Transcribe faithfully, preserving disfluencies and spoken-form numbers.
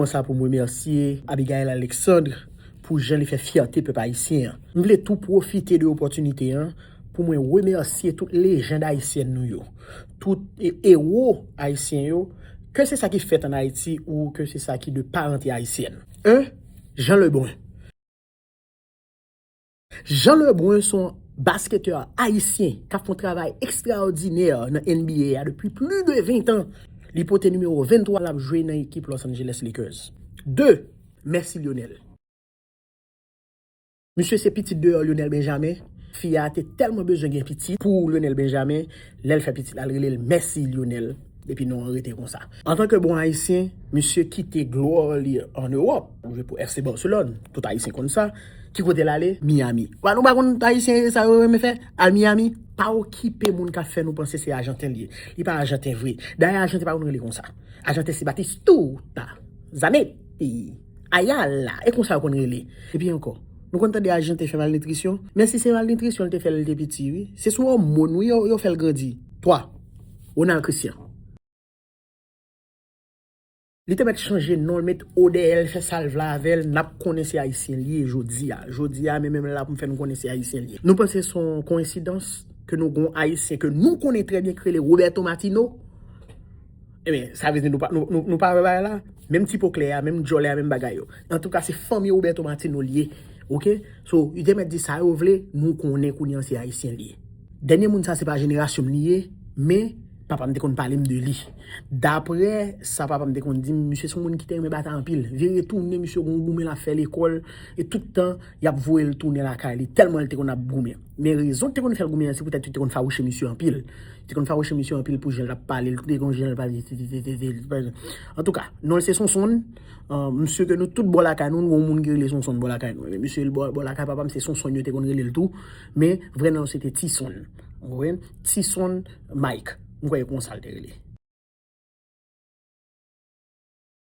Sa pou m remèsye Abigail Alexandre pou jan li fè fyète pèp ayisyen an. M vle tou pwofite de opòtinite an pou mwen remèsye tout lejand ayisyèn nou yo, tout e- ewo ayisyen yo, ke se sa ki fèt ann Ayiti ou ke se sa ki de parante ayisyèn. Un, Jean Lebrun. Jean Lebrun se yon basketè ayisyen k ap fè yon travay ekstraòdinè nan N B A a depi plis de ven tan. Li pote nimewo venntwa l ap jwe nan ekip Los Angeles Lakers. De, Mèsi Lyonel. Misye se pitit deyò Lyonel Benjamin. Fi a te tèlman bezwen gen pitit pou Lyonel Benjamin. Lè l fè pitit la, l rele l Mèsi Lyonel. Epi non an rete konsa. Antanke bon ayisyen, misye kite glwa li ann Ewòp pou jwe pou F C Barcelone. Tout ayisyen konn sa. Ki kote l ale? Miami. Wa nou pa konn ayisyen sa yo renmen fè? Al Miami, pa okipe moun k ap fè nou panse se ajanten li ye. Li pa ajanten vre. Dayè ajanten pa konn rele konsa. Ajanten se Batistuta, Zanetti, Ayala. E konsa yo konn rele. Epi ankò, nou konn tande ajanten fè malnitrisyon? Men si se malnitrisyon l te fè lè l te piti, wi. Se sou òmòn, wi, yo, yo fè l grandi. Twa, Ronald Christian. Li te mèt chanje non l, met O dèyè l, fè sa l vle avè l, n ap konnen se ayisyen li ye jodi a. Jodi a, men menm la pou m fè nou konnen se ayisyen li ye. Nou panse se yon koyensidans ke nou gen yon ayisyen ke nou konnen trè byen ki rele Roberto Martino? Ebyen, sa vle di nou pa, nou, nou, nou pa wè bagay la? Menm ti po klè a, menm djòlè a, menm bagay yo. Antouka, se fanmi Roberto Martino li ye. Oke? So, yo te mèt di sa yo vle, nou konnen kounye a se ayisyen li ye. Dènye moun sa se pa jenerasyon m li ye, men papa m te konn pale m de li. Daprè sa papa m te konn di m, misye se yon moun ki te renmen batay anpil. Vire tounen, misye gon goumen l ap fè lekòl, e tout tan, y ap voye l tounen lakay li, tèlman l te konn ap goumen. Men rezon ki te konn fè l goumen an, se poutèt yo te konn fawouche misye anpil. Yo te konn fawouche misye anpil pou jan l t ap pale, l te gon jan l pale. Antouka, non l se Sonsonn. Ah, misye ke nou tout bò lakay nou, nou gon moun ki rele Sonsonn bò lakay nou. Men misye bò, bò lakay papa m se Sonsonn yo te konn rele l tou. Men vrè non l se te Tison. Ou konprann? Tison Mike. M kwè e konsa l te rele.